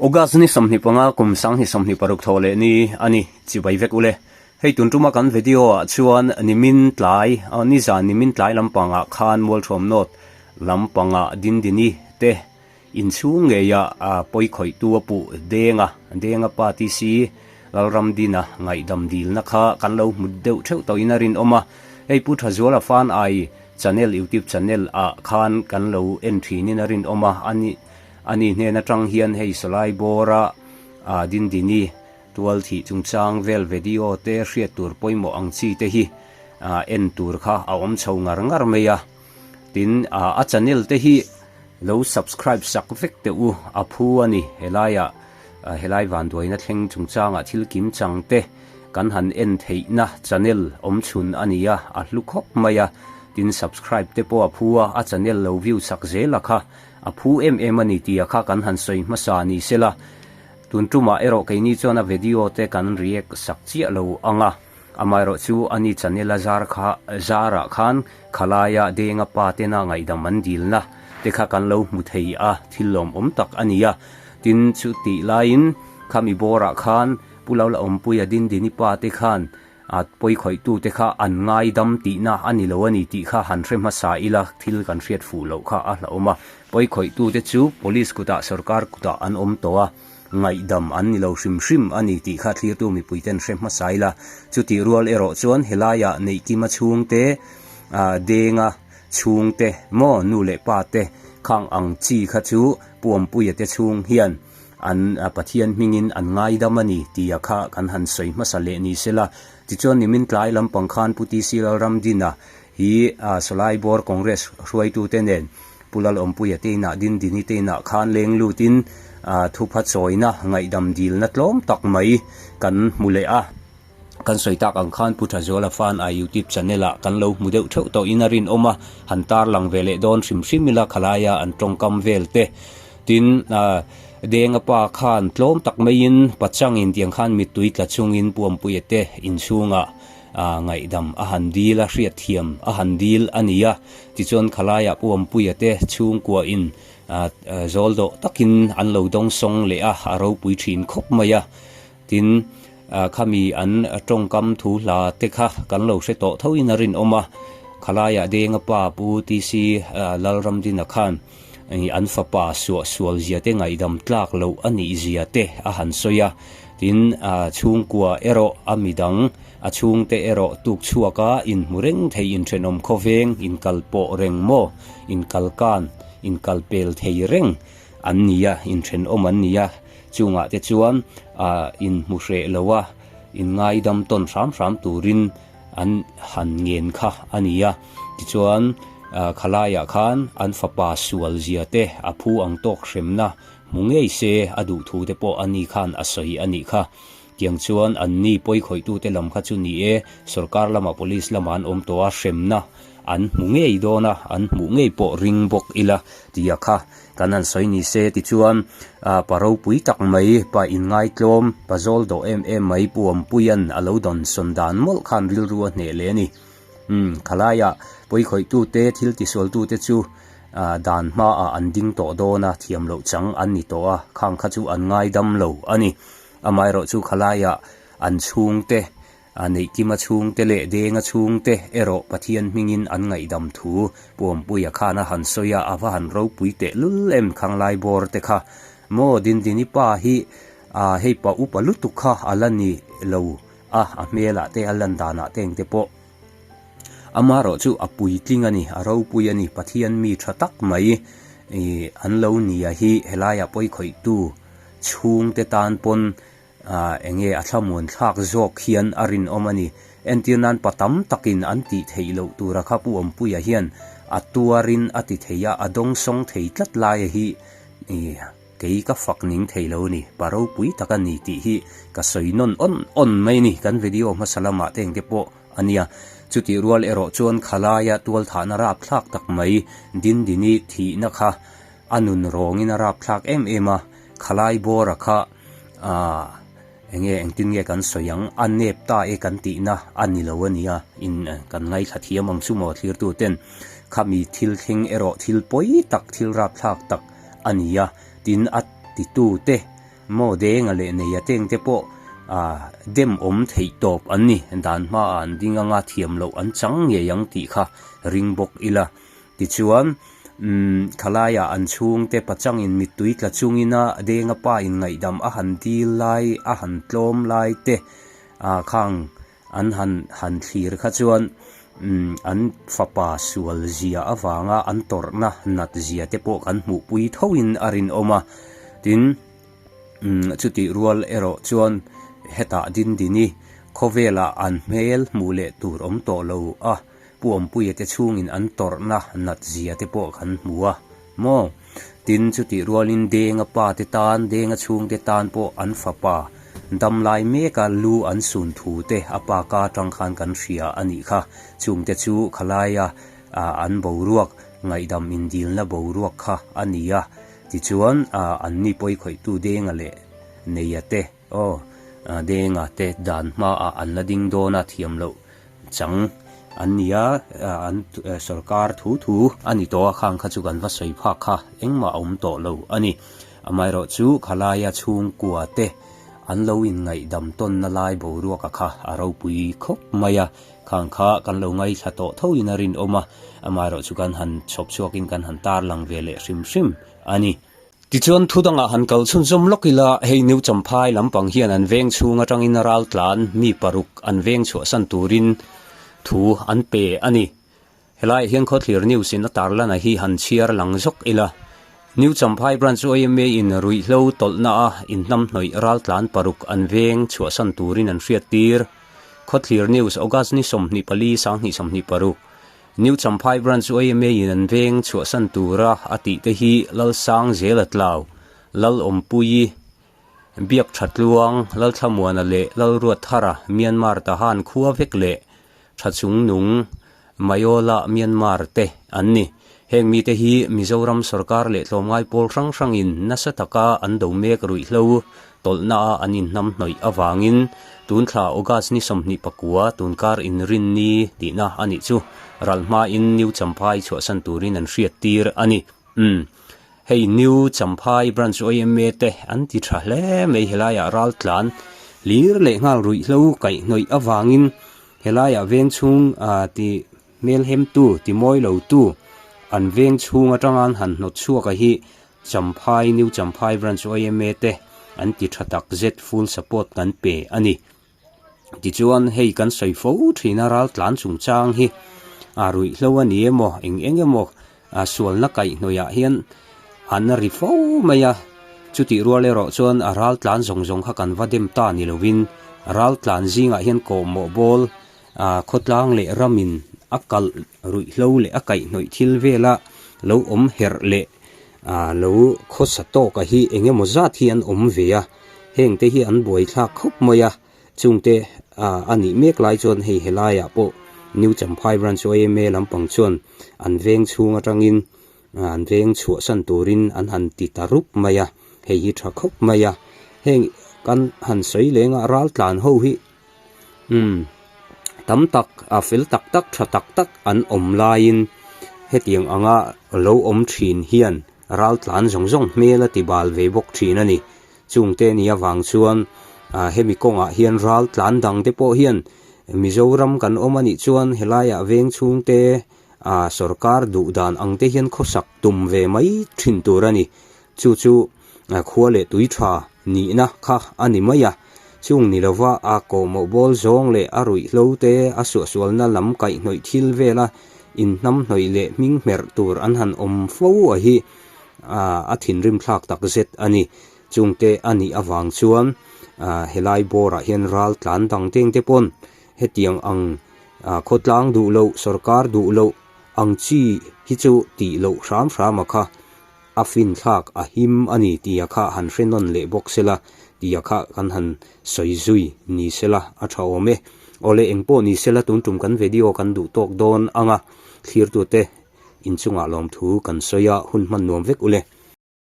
August ni 25 kum 2026 thaw leh ni a ni, chibai vek ule. Hei tun tuma kan video ah chuan nimin tlai, nizan nimin tlai lampangah khan Mualthuam North lampangah Dindini te Inchhung ngeia pawi khawihtu a puh deng a, Denga pa TC Lalramdina ngaihdam dilna kha kan lo hmu deuh theuh tawhin a rinawm a. Hei Pu Thazuala Fan Ai channel YouTube channel ah khan kan lo en thinin a rinawm a, ani ani hnen atang hian hei Sawlai bawra Dindini tual thih chungchang vel video te hriat tur pawimawh ang chi te hi en tur kha a awm chho ngar ngar mai a. Tin, a channel te hi lo subscribe sak vek teh u, a phu a ni. Helaiah helai vanduaina thleng chungchangah thil kim chang te kan han en theihna channel awm chhun a ni a, a hlu khawp mai a. Tin, subscribe te pawh a phu a, a channel lo view sak zel a kha a phu em em a ni tih a kha kan han sawi hmasa ni sela. Tun tumah erawh keini chuan a video te kan react sak chiah lo ang a. Amaherawh chu ani channel a zar kha zarah khan khalaia Denga pa tena ngaihdam an dilna te kha kan lo hmu thei a, thil lawmawm tak a ni a. Tin, chu tih laiin khami bawrah khan Pu Lola Awmpuia Dindini pa te khan a pawikhawihtu te kha an ngaidam tihna a ni lo a ni tih kha han hre hmasa ila thil kan hriat fuh loh kha a hlauhawm a. Pawikhawihtu te chu Police kutah sorkar kutah an awm tawh a. Ngaihdam an ni lo hrim hrim a ni tih kha thlirtu mipuiten hre hmasa ila. Chutih rual erawh chuan helaiah Neihkima chhungte, Denga chhungte maw nu leh pa te khang ang chi kha chu Puampuia te chhung hian an Pathian hmingin an ngaidam a ni tia kha kan han sawi hmasa leh ni sela. Tichuan nimin tlai lampang khan Pu TC Lalramdina hi Sawlai Bawr Congress hruaitute nen Pu Lalawmpuia te inah Dindini te inah khan leng lutin thupha chawina ngaihdam dilna tlawm tak mai kan hmu leh a. Kan sawi tak ang khan Pu Thazuala Fan a YouTube channel ah kan lo hmu deuh theuh tawh in a rinawm a, han tarlang ve leh dawn hrim hrim ila khalaia an tawngkam vel te. Tin, Denga pa khan tlawm tak maiin pachangin tiang khan mittui tla chungin Pu Awmpuia te inchhungah ngaihdam a han dil a, hriatthiam a han dil a ni a. Tichuan khalaiah Pu Awmpuia te chhungkuain zawl dawh takin an lo dawngsawng leh a, a ropui thin khawp mai a. Tin, khami an tawngkam thu hla te kha kan lo hre tawh thoin a rinawm a. Khalaiah Denga pa Pu TC Lalramdina khan an fapa suahsual zia te ngaihdam tlak loh a nih zia te a han sawi a. Tin, chhungkua erawh a midang A chhungte erawh tuk chhuak a inhmu reng thei inthenawm khawveng inkal pawh reng maw, inkal kan, inkal pel thei reng an ni a, inthenawm an ni a, chungah te chuan ah inhmu hreh lo a, inngaidam tawn hram hram turin an han ngen kha a ni a. Tichuan ah khalaiah khan an fapa sual zia te a phu ang tawk hremna hmu ngei se a duh thu te pawh a ni khan a sawi a nih kha. Tiang chuan an ni pawi khawihtute lam kha chu ni e, sorkar lama police lama an awm tawh a, hremna an hmu ngei dawn a, an hmuh ngei pawh ring bawk ila tia kha kan han sawi ni se tichuan pa ropui tak mai, pa inngaitlawm, pa zawl dawh em em mai Pu Awmpuia'n a lo dawn sawn dan mawlh khan rilru a hneh leh a ni. Umm, khalaiah pawi khawihtute, thil tisualtute chu dan hmaah an ding tawh dawn a, thiam loh chang an ni tawh a, khang kha chu an ngaidam lo a ni. Amaherawh chu khalaiah an chhungte, a Neihkima chhungte leh Denga chhungte erawh Pathian hmingin an ngaihdam thu Puampuia khan a han sawi a, a va han ropui teh lul em Khanglai bawr te kha. Maw Dindini pa hi a hei pa upa lutuk kha a la ni lo a, a hmelah te a lan danah te engte pawh. Amaherawh chu a puitling a ni, a ropui a ni, Pathian mi tha tak mai an lo nia hi helaiah pawi khawihtu chhungte tan pawn eng nge a thlamuan thlak zawk hian a rinawm a ni. Entir nan pa tam takin an tih theih loh tura kha Pu Awmpuia hian a tuarin a ti thei a, a dawngsawng thei tlat laia hi kei ka fak ning thei lo a ni. Pa ropui tak a ni tih hi ka sawi nawn awn awn mai a ni. Kan video hmasa lamah te engte pawh a nia. Chutih rual erawh chuan khalaia tualthahna rapthlak tak mai Dindini thihna kha A nun rawngin a rapthlak em em a, khalai bawra kha aah enge engtin nge kan sawi ang, a nep ta e kan tihna a ni lo a nia, in kan ngaithla thiam ang chu maw thlirtu ten khami thil thleng erawh thil pawi tak thil rapthlak tak a ni a, tin a titu te. Maw Denga leh Neia teng te pawh dem awm theih tawp an ni. Dan hmaah an ding anga thiam loh an chang ngei ang tih kha ring bawk ila. Tichuan, umm khalaiah an chhungte pachangin mittui tla chungina Denga pa in ngaihdam a han dil lai, a han tlawm lai te khang An han han thlir kha chuan an fapa sual zia avanga an tawrhna nat zia te pawh kan hmuhpui thoin a rinawm a. Tin, chutih rual erawh chuan hetah Dindini khawvelah an hmel hmuh leh tur awm tawh lo a. Pu Awmpuia te chhungin an tawrhna nat zia te pawh kan hmu a maw? Tin, chutih rualin Denga pa te tan, Denga chhungte tan pawh an fapa dam lai meka lu an sun thu te a pa ka atang khan kan hria a nih kha. Chungte chu khalaia an boruak, ngaihdam indilna boruak kha a ni a. Tichuan, anni pawikhawihtu Denga leh Neia te, Aw, Denga te dan hmaah an la ding dawn a, thiam loh chang an ni a, an sorkar thu thu a ni tawh a, khang kha chu kan va sawi phak kha engmah a awm tawh lo a ni. Amaherawh chu khalaia chhungkua te an lo inngaih-dam tawnna lai boruaka kha a ropui khawp mai a, khang kha kan lo ngaithla tawh thoin a rinawm a, amaherawh chu kan han chhawp chhuakin kan han tarlang ve leh hrim hrim a ni. Tichuan thu dangah han kal chhunzawm lawk ila, hei New Champhai lampang hian an veng chhung atangin raltlan mi paruk an veng chhuahsan turin thu an pe a ni. Helaiah hian Khawthlir News in a tarlana hi han chhiar lang zawk ila. New Champhai Branch yma in ruihhlo tawlhna a inhnamhnawih raltlan paruk an veng chhuahsan turin an hriattir. Khawthlir News August ni 24 2026. New Champhai Branch yma in an veng chhuahsan tura a tih te hi Lalsang Zela Tlau, Lalawmpuii, Biak Thatluang, Lalthlamuana leh Lalruatthara Myanmar Tahan khua vek leh Thachungnung, Mayola Myanmar te an ni. Heng mite hi Mizoram sorkar leh tlawmngai pawl hrang hrangin nasa taka an do mek ruihhlo tawlhna a an inhnamhnawih avangin tun thla August ni 29 tunkar inrinni tihna a nih chu ral hmain New Champhai chhuahsan turin an hriattir a ni. Umm. Hei New Champhai Branch yma te an ti tha hle mai helaiah raltlan hlir leh nghal ruihhlo kaihhnawih avangin helaiah veng chhung ah ti hmelhemtu ti mawi lotu an veng chhung atanga an han hnawt chhuak a hi Champhai New Champhai Branch yma te an ti tha tak zet full support kan pe a ni. Tichuan hei kan sawi fo thin a raltlan chungchang hi a ruihhlo a ni emaw eng eng emaw a sualna kaihhnawih ah hian an ri fo mai a, chutih rual erawh chuan a raltlan zawng zawng kha kan va dem ta ni lovin raltlan zingah hian kawhmawh bawl a khawtlang leh ramin a kalh ruihhlo leh a kaihhnawih thil vela lo awm herh leh ah lo khawsa tawka hi eng emaw zat hi an awm ve a, heng te hi an buaithlak khawp mai a, chungte ah a nih mek lai chuan hei helaiah pawh New Champhai Branch yma lampang chuan an veng chhung atangin an veng chhuahsan turin an han ti ta rup mai a, hei hi tha khawp mai a, heng kan han sawi leng a raltlan ho hi Umm tam tak a fel tak tak tha tak tak an awm laiin hetiang anga lo awm thin hian ral tlan zawng zawng hmel a ti bal ve bawk thin a ni. Chungte ni avang chuan ah hemi kawngah hian ral tlan dang te pawh hian Mizoram kan awm a nih chuan helaiah veng chhungte ah sorkar duh dan ang te hian khawsak tum ve mai thin tur a ni. Chu chu khua leh tui tha nihna kha a ni mai a, chung ni lova a kawhmawh bawl zawng leh a ruihhlo te a suahsualna lam kaihhnawih thil vela inhnamhnawih leh hming hmerh tur an han awm fo a hi a thinrim thlak tak zet a ni. Chungte a nih avang chuan helai bawrah hian ral tlan dang teng te pawn hetiang ang khawtlang duh loh, sorkar duh loh ang chi hi chu tih loh hram hram a kha. A finthlak a him a ni tia kha han hre nawn leh bawk sela tia kha kan han sawi zui ni sela a tha awm e. Awle engpawh ni sela tun tum kan video kan duh tawk dawn ang a, thlirtute inchungah lawmthu kan sawi a, hun hman nuam vek ule.